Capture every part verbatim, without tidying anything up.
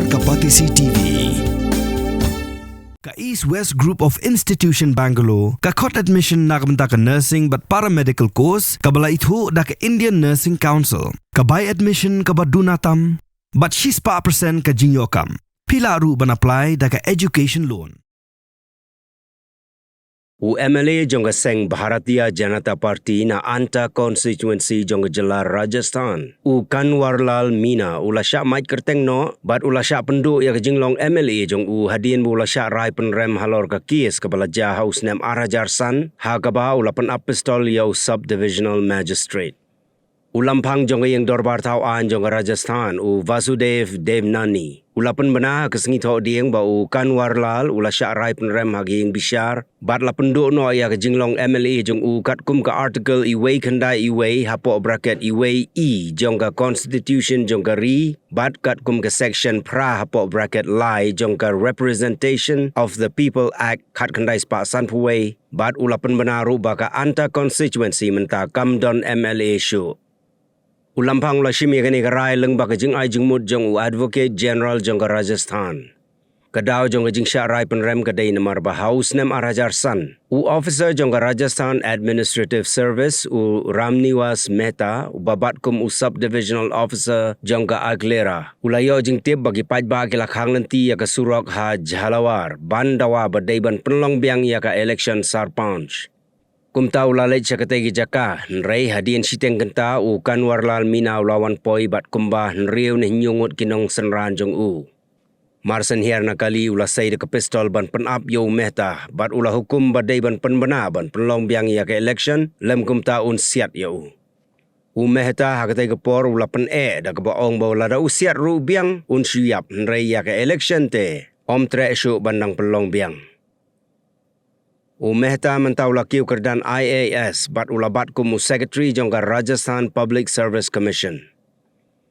Ka Batesi T V. Ka East West Group of Institution Bangalore ka khot admission na ka bynta ka nursing bad paramedical course kaba la ithuh da ka Indian Nursing Council. Ka bai admission kaba duna tam bad shispah percent ka jingïoh kam. Phi lah ruh ban apply da ka education loan. U M L A jong ka seng Bharatiya Janata Party na Anta constituency jong ka jylla Rajasthan, u Kanwarlal Meena, u la shah mait kyrteng noh bad u la shah pynduh ïa ka jinglong M L A jong u hadien ba u la shah rai pynrem halor ka case kaba la jia ha u snem ar hajar san, ha kaba u la pynap pistol ïa u sub divisional magistrate. U lamphang jong ka ïing dorbar thaw aiñ jong ka Rajasthan, u Vasudev Devnani, u la pynbna ha ka sngi Thohdieng ba u Kanwarlal u la shah rai pynrem ha ka ïing bishar bad la pynduh noh ïa ka jinglong M L A jong u katkum ka Article iwei khyndai iwei hapoh bracket iwei E jong ka Constitution jong ka ri bad katkum ka Section phra hapoh bracket lai jong ka Representation of the People Act khatkhyndai spah sanphew wei. Bad u la pynbna ruh ba ka Anta constituency mynta kam don M L A shuh. U lamphang u la shim ïa kane ka rai lyngba ka jingai jingmut jong u Advocate General jong ka Rajasthan. Ka daw jong ka jingshah rai pynrem ka dei namar ba ha u snem ar hajar san, u officer jong ka Rajasthan Administrative Service, u Ramnivas Mehta, uba bat kum u Sub Divisional Officer jong ka Aghlera, u la ïoh jingtip ba ki paidbah ki la khang lynti ïa ka surok ha Jhalawar ban dawa ba dei ban pynlong biang ïa ka election sarpanch. Kumta u la leit sha katei ka jaka, hynrei hadien shiteng kynta u Kanwarlal Meena u la wan poi bad kumba hynriew ne hynñiew ngut ki nongsynran jong u. Mar shen hiar na kali u la sei da ka pistol ban pynap ïa u Mehta bad u la hukum ba dei ban pynbna ban pynlong biang ïa ka election, lym kumta un siat ïa u. U Mehta ha katei ka por u la pyneh da kaba ong ba lada u siat ruh biang un shu ïap, hynrei ïa ka election te ym treh shuh ban dang pynlong biang. U Mehta mynta u la kiew kyrdan I A S bad u la bat kum u secretary jong ka Rajasthan Public Service Commission.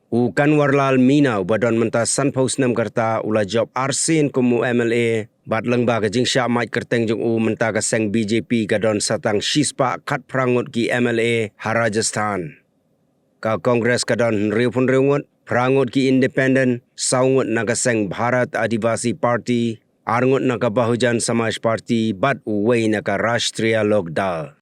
U Kanwarlal Meena uba don mynta sanphew snem ka rta u la jop arsien kum u M L A bad lyngba ka jingshah mait kyrteng jong u mynta ka seng B J P ka don satang shispah khatphra ngut ki M L A ha Rajasthan. Ka Congress ka don hynriewphew hynriew ngut, phra ngut ki independent, saw ngut na ka seng Bharat Adivasi Party, ar ngut na ka Bahujan Samaj Party bad uwei na ka Rashtriya Lok Dal.